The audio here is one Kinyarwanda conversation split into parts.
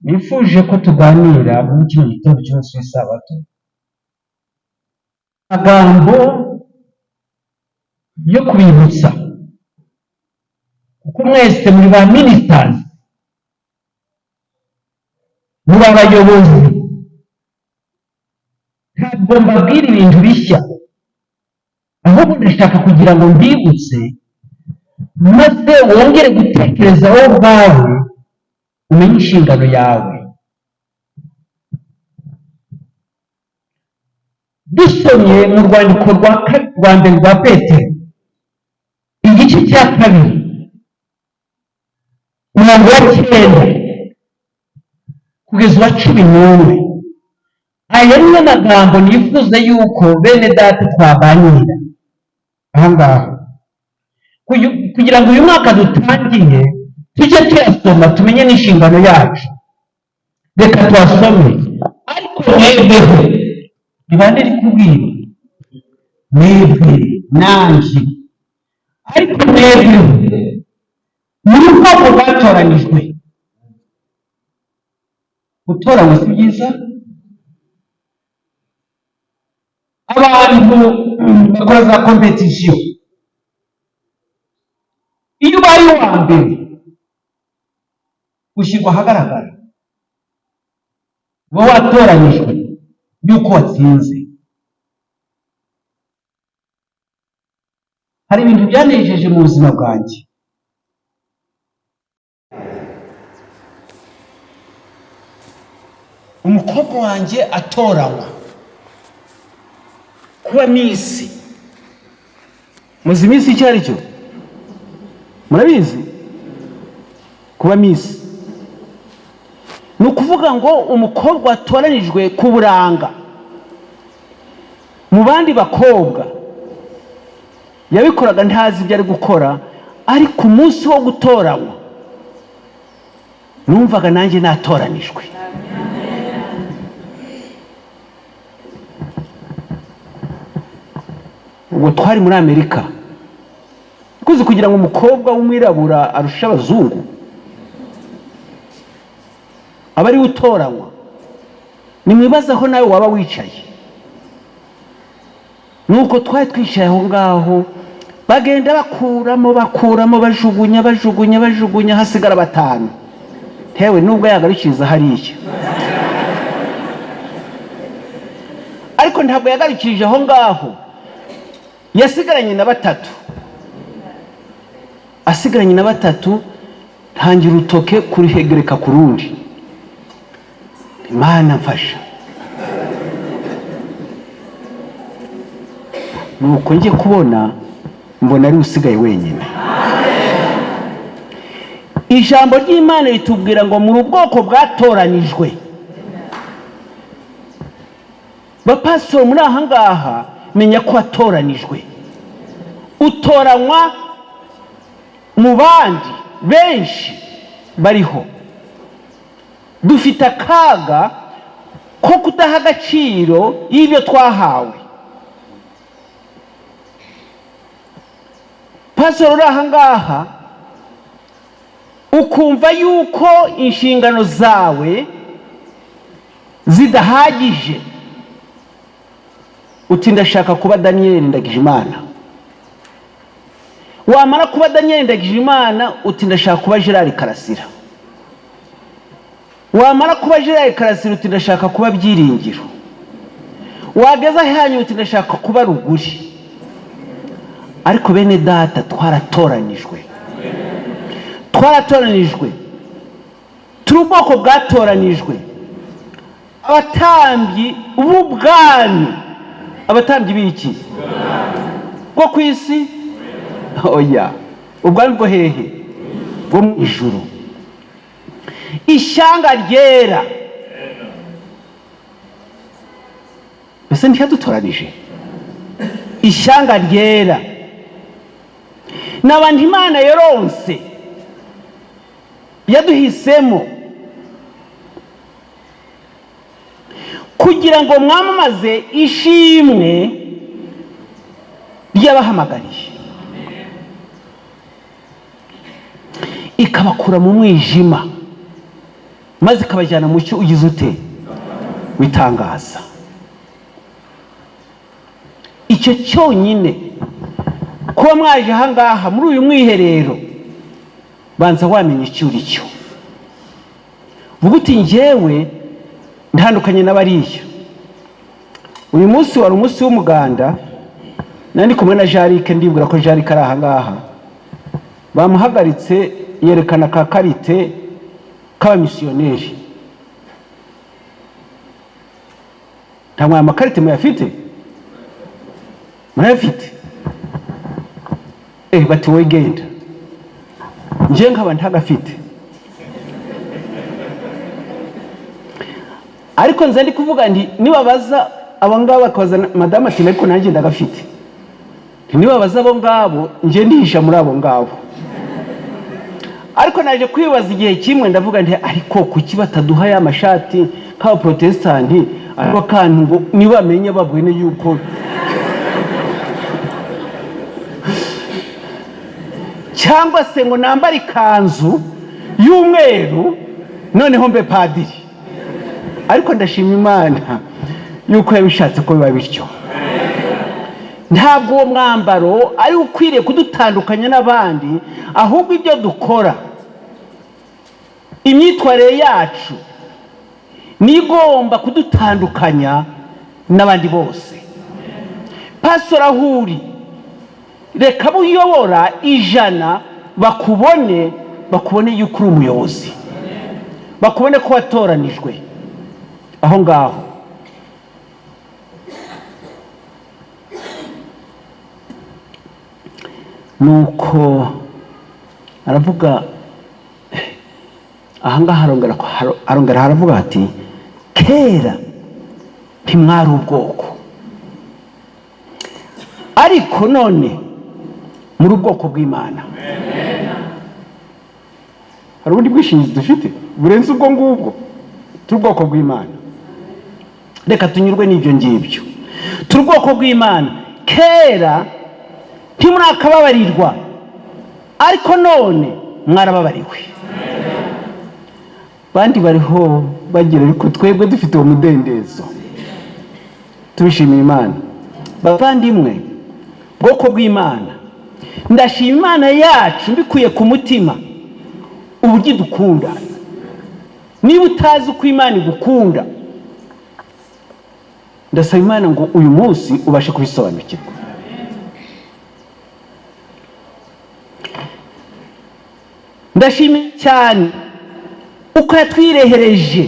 Nifuje ko tuganira muri kino gitondo cy'umunsi w'isabato amagambo yo kubibutsa, kuko mwese muri ba ministers, muri abayobozi. Ntabwo mbabwira ibintu bishya, ahubwo ndashaka kugira ngo mbibutse, maze wongere gutekereza wowe ubwawe, umenye inshingano yawe. Dusomye mu rwandiko rwa mbere rwa Petero, igice cya 2, umurongo wa 9 kugeza uwa 11, aya niyo magambo nifuza yuko bene data twaganira aha ngaha, kugira ngo uyu mwaka dutangiye tujye tuyasoma, tumenye n'inshingano yacu. Reka tuyasome. Ariko mwebweho, ni bande iri kubwira? Mwebwe nanjye. Ariko mwebweho muri ubwoko bwatoranijwe. Gutoranywa si byiza? Abantu bakora za competition, iyo ubaye uwa mbere ushyirwa ahagaragara, uba watoranyijwe yuko watsinze. Hari ibintu byanejeje mu buzima bwanjye. Umukobwa wanjye atoranywa kuba Miss. Muzi Miss icyo ari cyo? Murabizi? Kuba Miss ni ukuvuga ngo umukobwa watoranijwe ku buranga mu bandi bakobwa. Yabikoraga ntazi ibyo ari gukora, ariko umunsi wo gutoranywa numvaga nanjye natoranijwe. Ubwo twari muri Amerika, kuzi kugira ngo umukobwa w'umwirabura arushe abazungu aba ariwe utoranywa. Nimwibaze aho nawe waba wicaye. Nuko twari twicaye aho ngaho, bagenda bakuramo, bakuramo, bajugunya, bajugunya, bajugunya, hasigara 5. Hewe nubwo yagarukiriza hariya, ariko ntabwo yagarukirije aho ngaho, yasigaranye na 3. Asigaranye na 3, ntangira urutoke kurihegereka ku rundi. Imana mfasha. Nuko njye kubona mbona ari usigaye wenyine. Ijambo ry'Imana ritubwira ngo muri ubwoko bwatoranijwe. Bapasitoro muri aha ngaha, menya ko watoranijwe. Utoranywa mu bandi benshi bariho. Dufite akaga ko kudaha agaciro y'ibyo twahawe. Pasitoro uri aha ngaha, ukumva yuko inshingano zawe zidahagije, uti ndashaka kuba Daniel Ndagijimana. Wamara kuba Daniel Ndagijimana, uti ndashaka kuba Gerard Karasira. Wamara kuba Gerard Karasira, uti ndashaka kuba Byiringiro. Wageza hanyu, uti ndashaka kuba Ruguri. Ariko bene data, twaratoranijwe, twaratoranijwe, turi ubwoko bwatoranijwe, abatambyi b'ubwami. Abatambyi b'iki? Bwo ku isi? Oya, ubwami bwo hehe? Bwo mu ijuru. Ishyanga ryera. Mbese ntiyadutoranije? Ishyanga ryera ni abantu Imana yoronse, yaduhisemo kugira ngo mwamamaze ishimwe ry'abahamagariye, ikabakura mu mwijima Maze ikabajyana mu cyo ugize ute witangaza. Icyo cyonyine, kuba mwaje ahangaha muri uyu mwiherero, banza wamenya icyo uri cyo. Vuga uti: "Njyewe ntandukanye n'abariya." Uyu munsi wari umunsi w'umuganda, nari kumwe na Jarike. Ndibwira ko Jarike ari ahangaha. Bamuhagaritse, yerekana ka carte k'abamisiyoneri. Ntabwo aya makarite muyafite? Murayafite? Bati: "Wowe genda." Njye nkaba ntagafite, ariko nza ndi kuvuga nti nibabaza abo ngabo, bakabaza madamu, ati: "Ariko nanjye ndagafite." Nibabaza abo ngabo, njye ndihisha muri abo ngabo. Ariko naje kwibaza igihe kimwe, ndavuga nti: "Ariko kuki bataduha ya mashati nk'abaprotesitanti?" Ariko akantu ngo nibamenya babone yuko, cyangwa se ngo nambare ikanzu y'umweru, noneho mbe padiri. Ariko ndashima Imana yuko yabishatse ko biba bityo. Ntabwo uwo mwambaro ari ukwiriye kudutandukanya n'abandi, ahubwo ibyo dukora, imyitwarire yacu niyo igomba kudutandukanya n'abandi bose. Pastor, aho uri, reka abo uyobora 100 bakubone, bakubone yuko uri umuyobozi, bakubone ko watoranijwe aho ngaho. Nuko aravuga ahangaha, arongera aravuga ati: "Kera ntimwari ubwoko, ariko none muri ubwoko bw'Imana." Hari ubundi bwishingizi dufite burenze ubwo ngubwo? Turi ubwoko bw'Imana, reka tunyurwe n'ibyo ngibyo. Turi ubwoko bw'Imana. Kera ntimurakababarirwa, ariko none mwarababariwe. Bandi bariho bagira, ariko twebwe dufite uwo mudendezo, tubishimiye Imana. Bavandimwe, bwoko bw'Imana, ndashima Imana yacu mbikuye ku mutima uburyo idukunda. Niba utazi uko Imana igukunda, ndasaba Imana ngo uyu munsi ubashe kubisobanukirwa. Ndashima cyane uko yatwirehereje,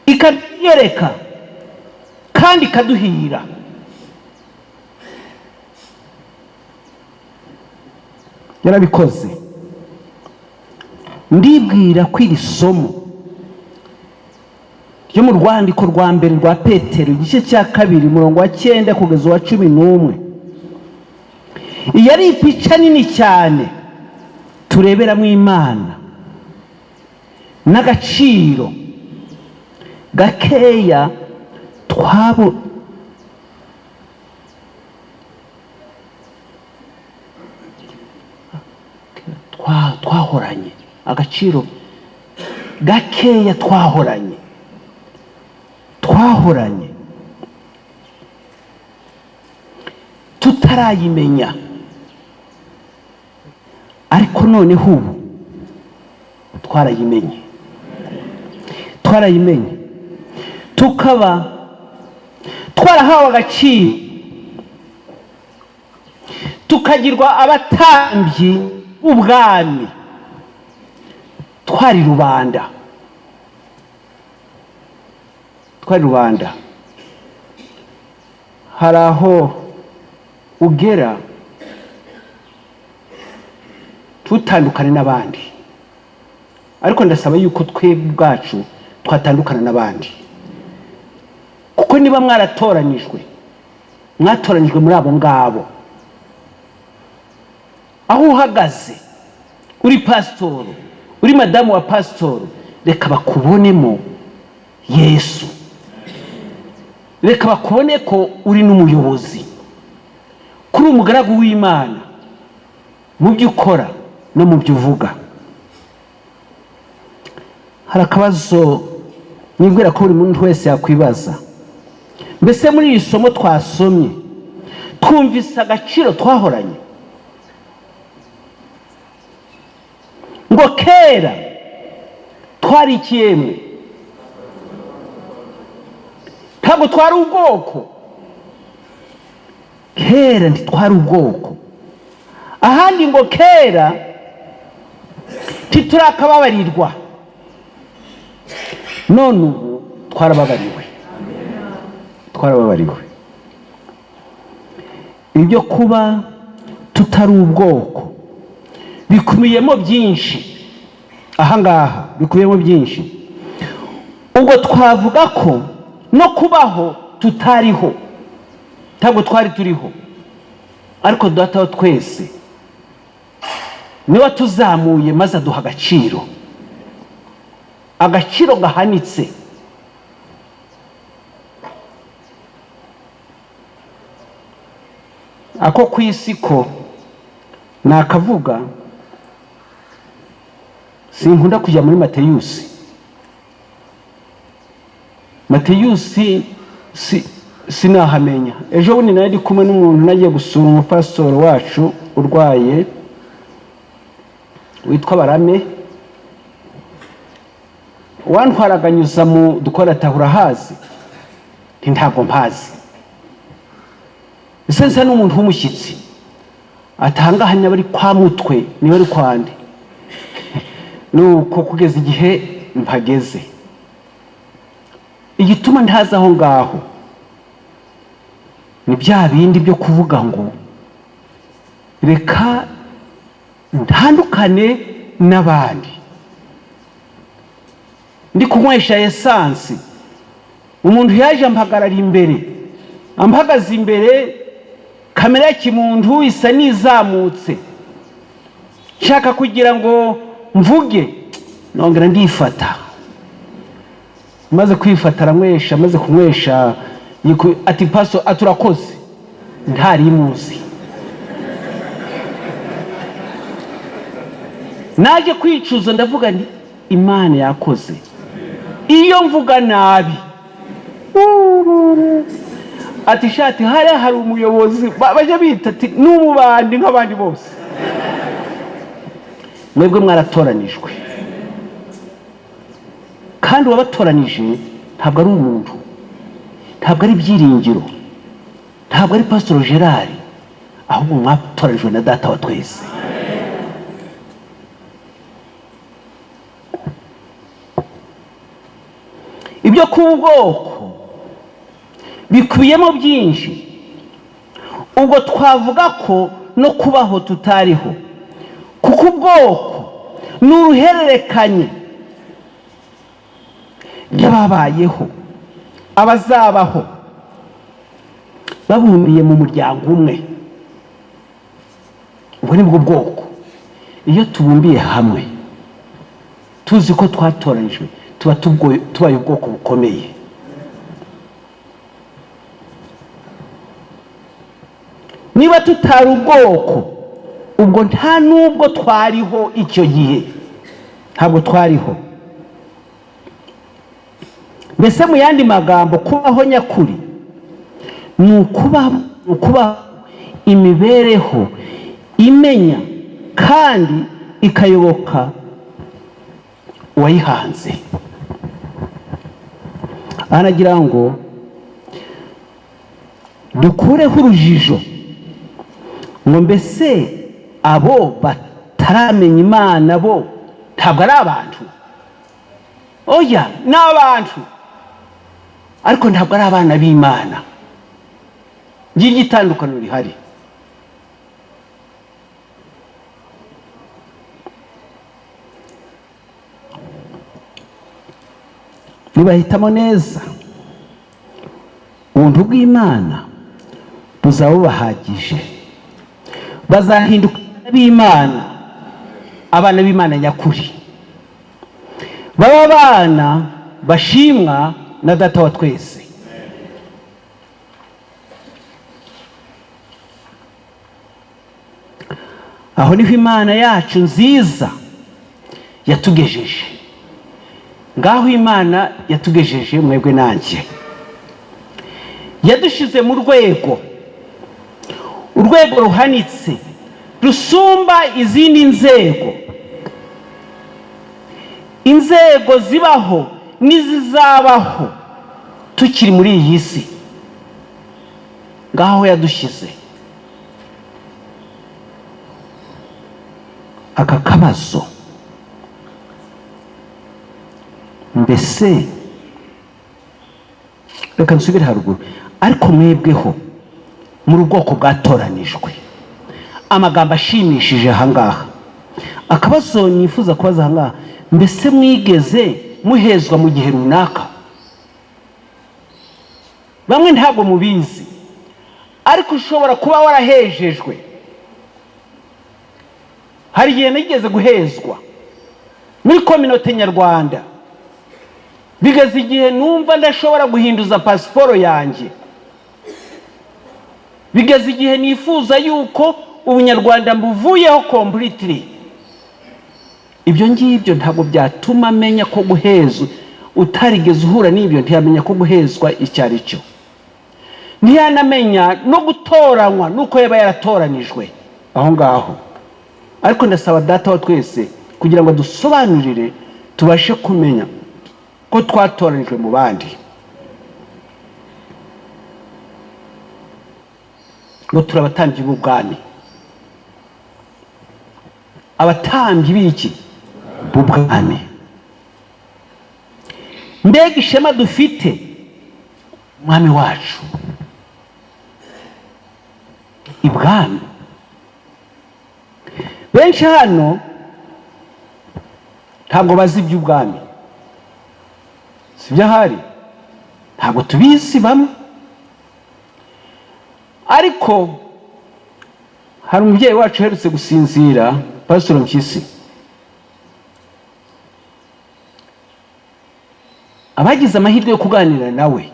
ikatwereka kandi ikaduhira. Yarabikoze. Ndibwira ko iri somo ryo mu rwandiko rwa mbere rwa Petero, igice cya 2, umurongo wa 9 kugeza uwa 11, iyi ari ipica nini cyane tureberamo Imana n'agaciro gakeya twabo twahoranye, agaciro gakeya twahoranye tutarayimenya, ariko noneho ubu twarayimenye. Twarayimenye, tukaba twarahawe agaciro, tukagirwa abatambyi b'ubwami twari rubanda. Twari rubanda. Hari aho ugera tutandukane n'abandi, ariko ndasaba yuko twebwe ubwacu twatandukana n'abandi, kuko niba mwaratoranijwe, mwatoranijwe muri abo ngabo. Aho uhagaze, uri pasitoro, uri madamu wa pasitoro, reka bakubonemo Yesu, reka bakubone ko uri n'umuyobozi, kuri umugaragu w'Imana mu byo ukora no mu byo uvuga. Hari akabazo nibwira ko buri muntu wese yakwibaza: mbese muri iri somo twasomye, twumvise agaciro twahoranye? Ngo kera twari ikiyemwe, ntabwo twari ubwoko. Kera ntitwari ubwoko. Ahandi ngo kera ntiturakababarirwa, none ubu twarababariwe, twarababariwe. Ibyo kuba tutari ubwoko bikubiyemo byinshi. Ahangaha bikubiyemo byinshi. Ubwo twavuga ko no kubaho tutariho, ntabwo twari turiho, ariko Data wa twese niwe tuzamuye maze aduha agaciro, agaciro gahanitse. Ako ku isi ko nakavuga, sinkunda kujya muri Mateyusi. Mateyusi si sinahamenya. Ejo bundi nari ndi kumwe n'umuntu, nagiye gusura umupasitoro wacu urwaye witwa Barame. Wantwaraga anyuza mu dukora urahazi? Nti ntabwo mpazi. Ese nsa n'umuntu w'umushyitsi? Atangaha niba ari kwa Mutwe, niba ari kwa nde. Nuko kugeza igihe mpageze, igituma ntazi aho ngaho ni bya bindi byo kuvuga ngo reka ntandukane n'abandi. Ndi kunywesha essence, umuntu yaje ampagarara imbere, ampagaze imbere, kamere ya kimuntu isa n'izamutse, nshaka kugira ngo mvuge, nongera ndifata. Maze kwifata aranywesha, maze kunywesha ati: "Paso," ati: "Urakoze." Ntari muzi. Naje kwicuza, ndavuga nti: "Imana yakoze." Iyo mvuga nabi ati: "Shati hariya hari umuyobozi bajya bita," ati: "N'umubandi nk'abandi bose." Mwebwe mwaratoranijwe, kandi uwabatoranije ntabwo ari umuntu, ntabwo ari Byiringiro, ntabwo ari Pasitoro Gerard, ahubwo mwatoranijwe na Data wa twese. Ibyo kuba ubwoko bikubiyemo byinshi. Ubwo twavuga ko no kubaho tutariho, kuko ubwoko ni uruhererekanye ry'ababayeho, abazabaho, babumbiye mu muryango umwe. Ubwo ni bwo bwoko. Iyo tubumbiye hamwe, tuzi ko twatoranijwe, tuba tubaye ubwoko bukomeye. Niba tutari ubwoko, ubwo nta n'ubwo twariho icyo gihe, ntabwo twariho. Mbese mu yandi magambo, kubaho nyakuri ni ukuba imibereho imenya kandi ikayoboka uwayihanze. Aragira ngo dukureho urujijo ngo: mbese abo bataramenya Imana bo ntabwo ari abantu? Oya, ni abantu, ariko ntabwo ari abana b'Imana. Ngiryo itandukaniro rihari. Nibahitamo neza, ubuntu bw'Imana buzaba bubahagije, bazahinduka b'Imana, abana b'Imana nyakuri, baba abana bashimwa na Data wa twese. Aho niho Imana yacu nziza yatugejeje. Ngaho Imana yatugejeje mwebwe nanjye, yadushize mu rwego, urwego ruhanitse rusumba izindi nzego, inzego zibaho n'izizabaho tukiri muri iyi si. Ngaho yadushyize. Aka kabazo, mbese reka nsubire haruguru. Ariko mwebweho muri ubwoko bwatoranijwe. Amagambo ashimishije ahangaha. Akabazo nifuza kubaza ahangaha: mbese mwigeze muhezwa mu gihe runaka? Bamwe ntabwo mubizi, ariko ushobora kuba warahejejwe. Hari igihe nigeze guhezwa muri communauté nyarwanda, bigeze igihe numva ndashobora guhinduza pasiporo yanjye, bigeze igihe nifuza yuko ubunyarwanda mbuvuyeho completely. Ibyo ngibyo ntabwo byatuma amenya ko guhezwa, utarigeze uhura n'ibyo ntiyamenya ko guhezwa icyo ari cyo, ntiyanamenya no gutoranywa nuko yaba yaratoranijwe aho ngaho. Ariko ndasaba Data wa twese kugira ngo dusobanurire, tubashe kumenya ko twatoranijwe mu bandi, ngo turi abatambyi b'ubwami. Abatambyi b'iki? B'ubwami. Mbega ishema dufite Umwami wacu ibwami! Benshi hano ntabwo bazi iby'ubwami, sibyo? Ahari ntabwo tubizi bamwe, ariko hari umubyeyi wacu uherutse gusinzira, Pastor Mpyisi. Abagize amahirwe yo kuganira nawe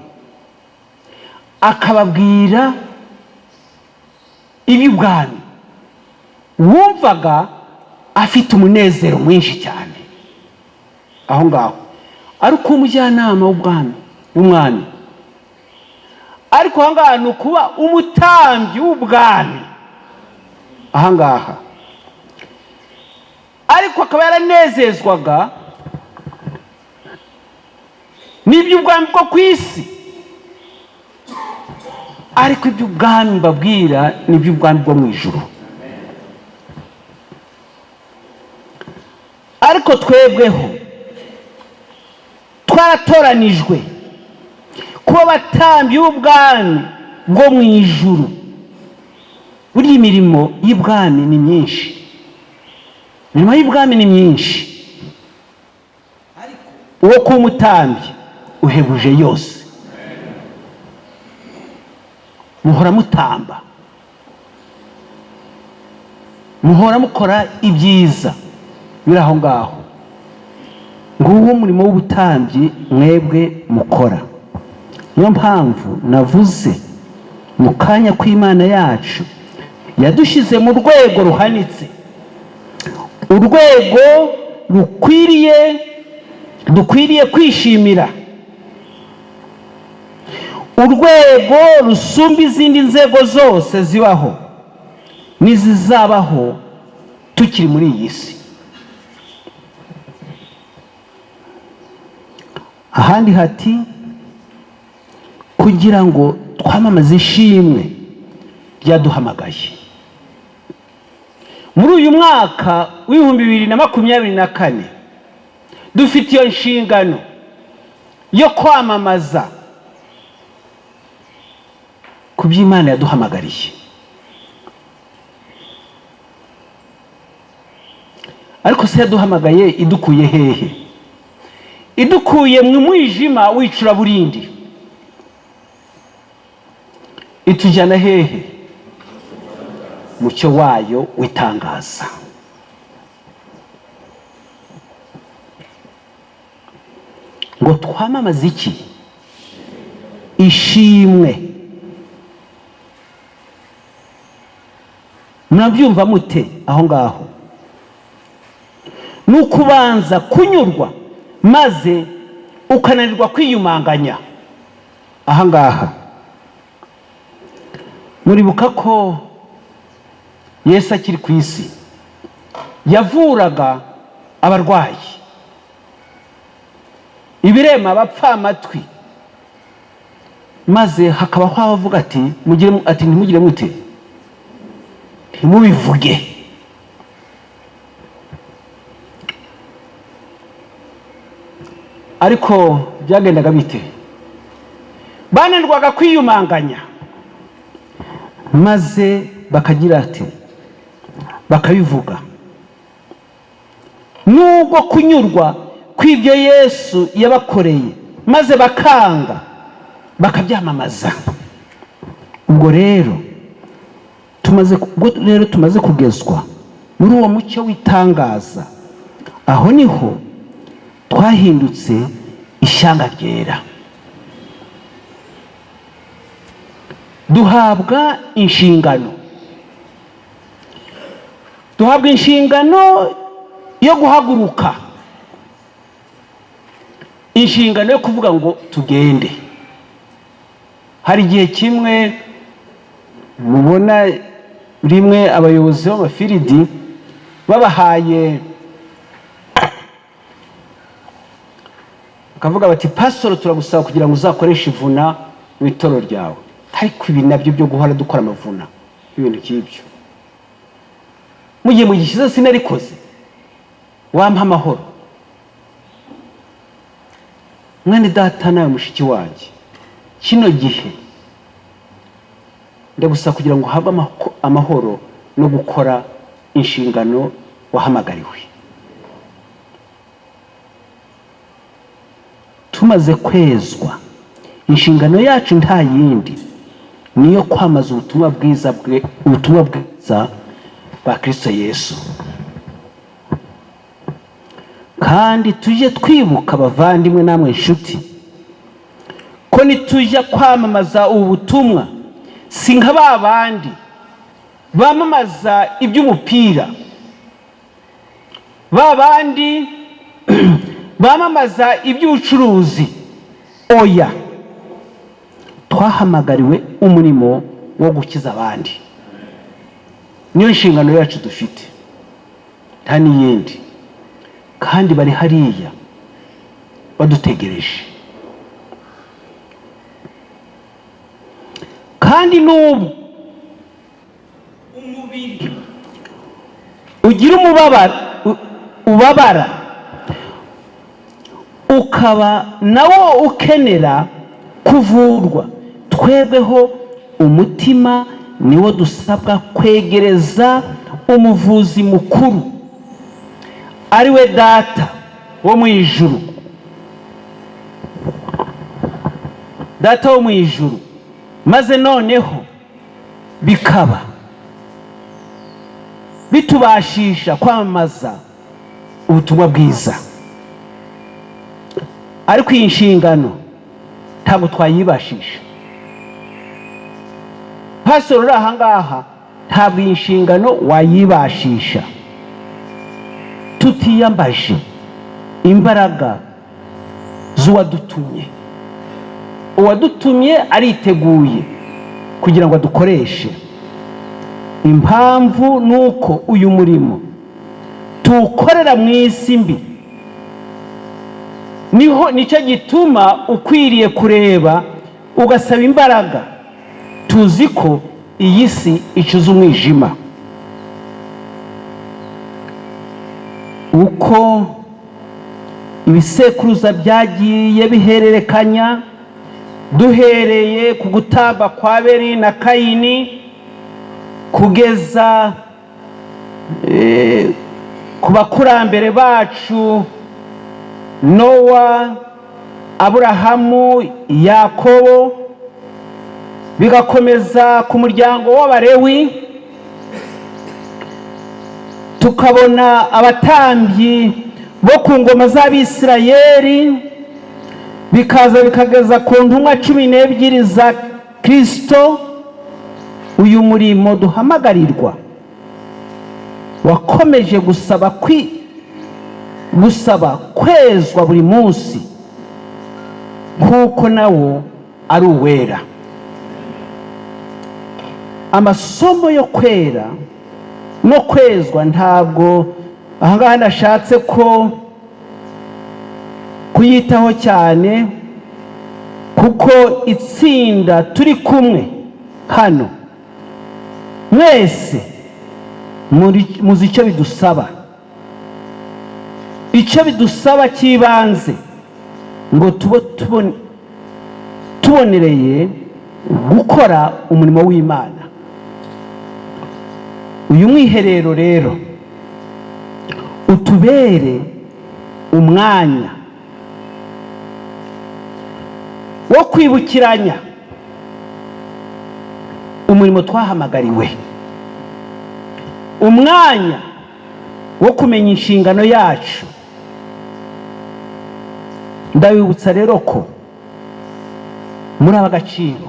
akababwira iby'ubwami, wumvaga afite umunezero mwinshi cyane aho ngaho, ariko umujyanama w'ubwami w'umwami, ariko aha ngaha ni ukuba umutambyi w'ubwami aha ngaha, ariko akaba yaranezezwaga n'iby'ubwami bwo ku isi. Ariko iby'ubwami mbabwira ni iby'ubwami bwo mu ijuru. Ariko twebweho twaratoranijwe kuba abatambyi b'ubwami bwo mu ijuru. Burya imirimo y'ibwami ni myinshi, imirimo y'ibwami ni myinshi. Uwo kuba umutambyi uhebuje yose. Muhora mutamba, muhora mukora ibyiza biri aho ngaho. Nguwo umurimo w'ubutambyi mwebwe mukora. Niyo mpamvu navuze mu kanya kw'Imana yacu yadushyize mu rwego ruhanitse, urwego rukwiriye, dukwiriye kwishimira, urwego rusumba izindi nzego zose zibaho n'izizabaho tukiri muri iyi si. Ahandi hati kugira ngo twamamaze ishimwe ryaduhamagaye. Muri uyu mwaka w'2024 dufite iyo nshingano yo kwamamaza ku by'Imana yaduhamagariye. Ariko se yaduhamagaye idukuye hehe? Idukuye mu mwijima w'icuraburindi, itujyana hehe? Mucyo wayo witangaza. Ngo twamamaze iki? Ishimwe. Murabyumva mute aho ngaho? Ni ukubanza kunyurwa maze Ukananirwa kwiyumanganya. Ahangaha muribuka ko Yesu akiri ku isi yavuraga abarwayi, ibirema, abapfamatwi, maze hakabaho abavuga ati mugire ati ntimugire mute, ntimubivuge. Ariko byagendaga bite? Bananirwaga kwiyumanganya, maze bakagira ati bakabivuga. Nubwo kunyurwa kw'ibyo Yesu yabakoreye, maze bakanga bakabyamamaza. Ubwo rero tumaze kugezwa muri uwo mucyo w'itangaza, aho niho twahindutse ishyanga ryera, duhabwa inshingano, duhabwa inshingano yo guhaguruka, inshingano yo kuvuga ngo tugende. Hari igihe kimwe mubona rimwe abayobozi b'amafiridi babahaye, bakavuga bati: "Pasoro, turagusaba kugira ngo uzakoreshe ivuna mu itorero ryawe." Ariko ibi nabyo byo guhora dukora amavuna, ibintu nk'ibyo, mu gihe mugishyize sinarikoze, wampa amahoro. Mwene data, nawe mushiki wanjye, kino gihe ndagusaba kugira ngo uhabwe amahoro no gukora inshingano wahamagariwe. Tumaze kwezwa, inshingano yacu nta yindi, niyo kwamaza ubutumwa bwiza bwe, ubutumwa bwiza bwa Kristo Yesu. Kandi tujye twibuka, abavandimwe namwe inshuti, ko nitujya kwamamaza ubu butumwa, si nka ba bandi bamamaza iby'umupira, ba bandi bamamaza iby'ubucuruzi. Oya, twahamagariwe umurimo wo gukiza abandi. Niyo nshingano yacu dufite, nta n'iyindi. Kandi bari hariya badutegereje. Kandi n'ubu umubiri ugira umubabaro, ubabara, ukaba nawo ukenera kuvurwa, twebweho umutima niwo dusabwa kwegereza umuvuzi mukuru, ari we Data wo mu ijuru. Data wo mu ijuru, maze noneho bikaba bitubashisha kwamamaza ubutumwa bwiza. Ariko iyi nshingano ntabwo twayibashisha. Pastor uri aha ngaha, ntabwo iyi nshingano wayibashisha tutiyambaje imbaraga z'uwadutumye. Uwadutumye ariteguye kugira ngo adukoreshe. Impamvu ni uko uyu murimo tuwukorera mu isi mbi. Niho nicyo gituma ukwiriye kureba ugasaba imbaraga. Tuzi ko iyi si icuze umwijima. Uko ibisekuruza byagiye bihererekanya, duhereye ku gutamba kwa Beri na Kayini kugeza ku bakurambere bacu Nowa, Aburahamu, Yakobo, bigakomeza ku muryango w'Abarewi, tukabona abatambyi bo ku ngoma z'Abisirayeli, bikaza bikageza ku ntumwa 12 za Kirisito. Uyu murimo duhamagarirwa wakomeje gusaba kwezwa buri munsi. Nk'uko nawo ari uwera. Amasomo yo kwera no kwezwa, ntabwo ahangaha nashatse ko kuyitaho cyane, kuko itsinda turi kumwe hano mwese muzi icyo bidusaba, icyo bidusaba cy'ibanze ngo tube tubonereye gukora umurimo w'Imana. Uyu mwiherero rero utubere umwanya wo kwibukiranya umurimo twahamagariwe, umwanya wo kumenya inshingano yacu. Ndabibutsa rero ko muri ab'agaciro,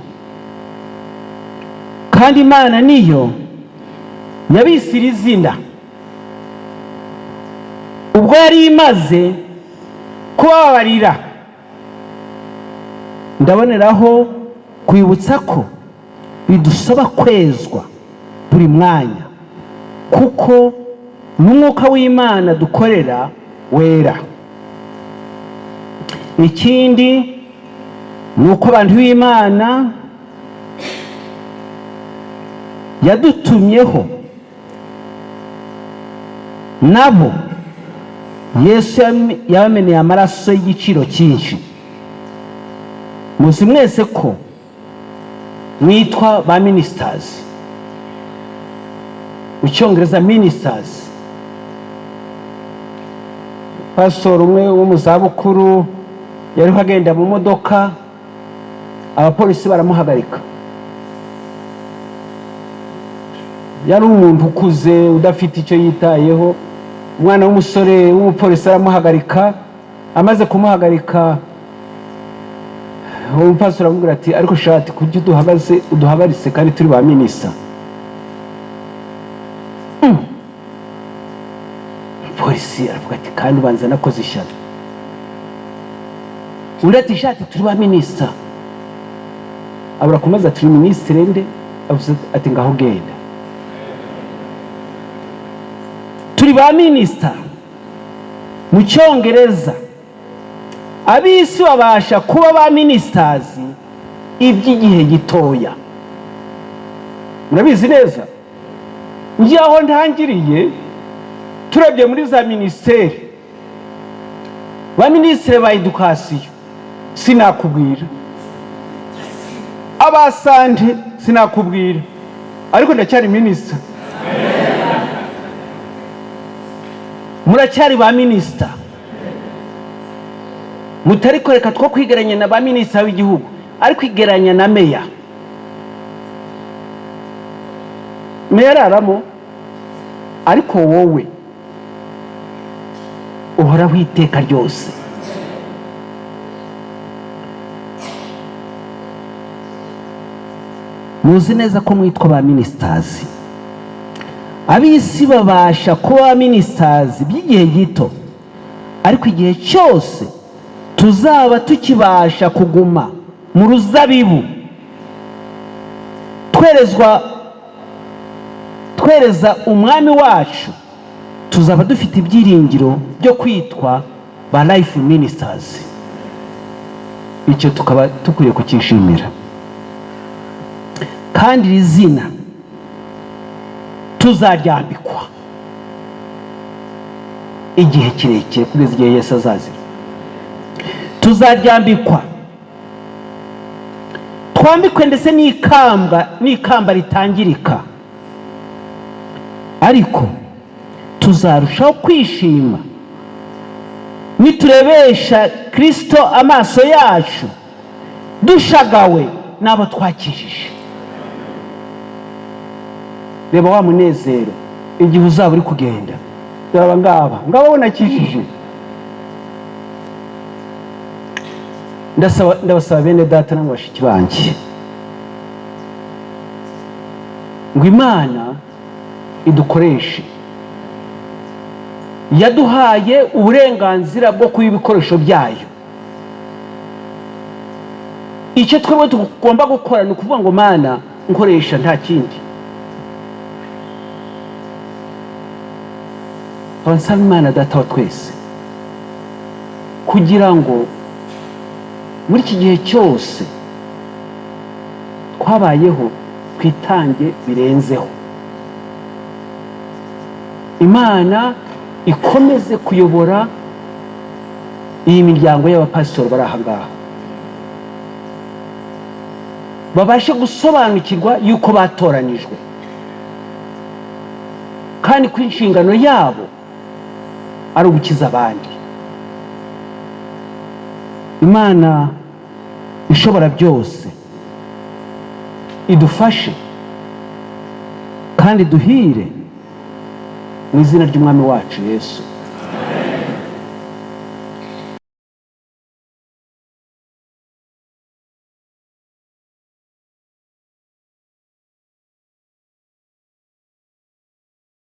kandi Imana niyo yabise iri zina ubwo yari imaze kubabarira. Ndaboneraho kwibutsa ko bidusaba kwezwa buri mwanya, kuko n'Umwuka w'Imana dukorera wera. Ikindi ni uko abantu b'Imana yadutumyeho nabo Yesu yabameneye amaraso y'igiciro cyinshi. Muzi mwese ko mwitwa ba ministers, mu Cyongereza ministers. Pasitori umwe wo mu zabukuru yariho agenda mu modoka, abapolisi baramuhagarika. Yari umuntu ukuze udafite icyo yitayeho. Umwana w'umusore w'umupolisi aramuhagarika. Amaze kumuhagarika, uwo mupasiteri aramubwira ati: "Ariko shati, kuki uduhagaze, uduhagaritse kandi turi ba minister?" Polisi aravuga ati: "Kandi ubanza nakoze ishyano." Undi ati: "Shati, turi ba minister." Abura kumaza turi minisitiri nde? Avuze ati: "Ngaho genda." Turi ba minister. Mu Cyongereza, ab'isi babasha kuba ba ministers iby'igihe gitoya. Murabizi neza, njye aho ntangiriye, turebye muri za minisiteri, ba minisitiri ba éducation sinakubwira, aba santé sinakubwira, ariko ndacyari minister. Muracyari ba minister, mutari koreka two kwigeranya na ba minisita w'igihugu, ariko igeranya na meya. Meya araramo, ariko wowe uhoraho iteka ryose. Muzi neza ko mwitwa ba ministers. Ab'isi babasha kuba ba ministers by'igihe gito, ariko igihe cyose tuzaba tukibasha kuguma mu ruzabibu, twereza Umwami wacu, tuzaba dufite ibyiringiro byo kwitwa ba life ministers. Icyo tukaba dukwiye kucyishimira, kandi iri zina tuzaryambikwa igihe kirekire, kugeza igihe Yesu azazira. Tuzaryambikwa, twambikwe ndetse n'ikamba ritangirika, ariko tuzarushaho kwishima niturebesha Kirisito amaso yacu, dushagawe n'abo twakijije. Reba wa munezero igihe uzaba uri kugenda: "Dore aba ngaba, ngaba nakijije." Ndabasaba bene data na bashiki banjye ngo Imana idukoreshe. Yaduhaye uburenganzira bwo kuba ibikoresho byayo. Icyo twebwe tugomba gukora ni ukuvuga ngo: "Mana, nkoresha," nta kindi. Nkaba nsaba Imana Data wa twese kugira ngo muri iki gihe cyose twabayeho twitange birenzeho, Imana ikomeze kuyobora iyi miryango y'abapasitori bari aha ngaha, babashe gusobanukirwa yuko batoranijwe kandi ko inshingano yabo ari ugukiza abandi. Imana ishobora byose idufashe kandi duhire mu izina ry'Umwami wacu Yesu.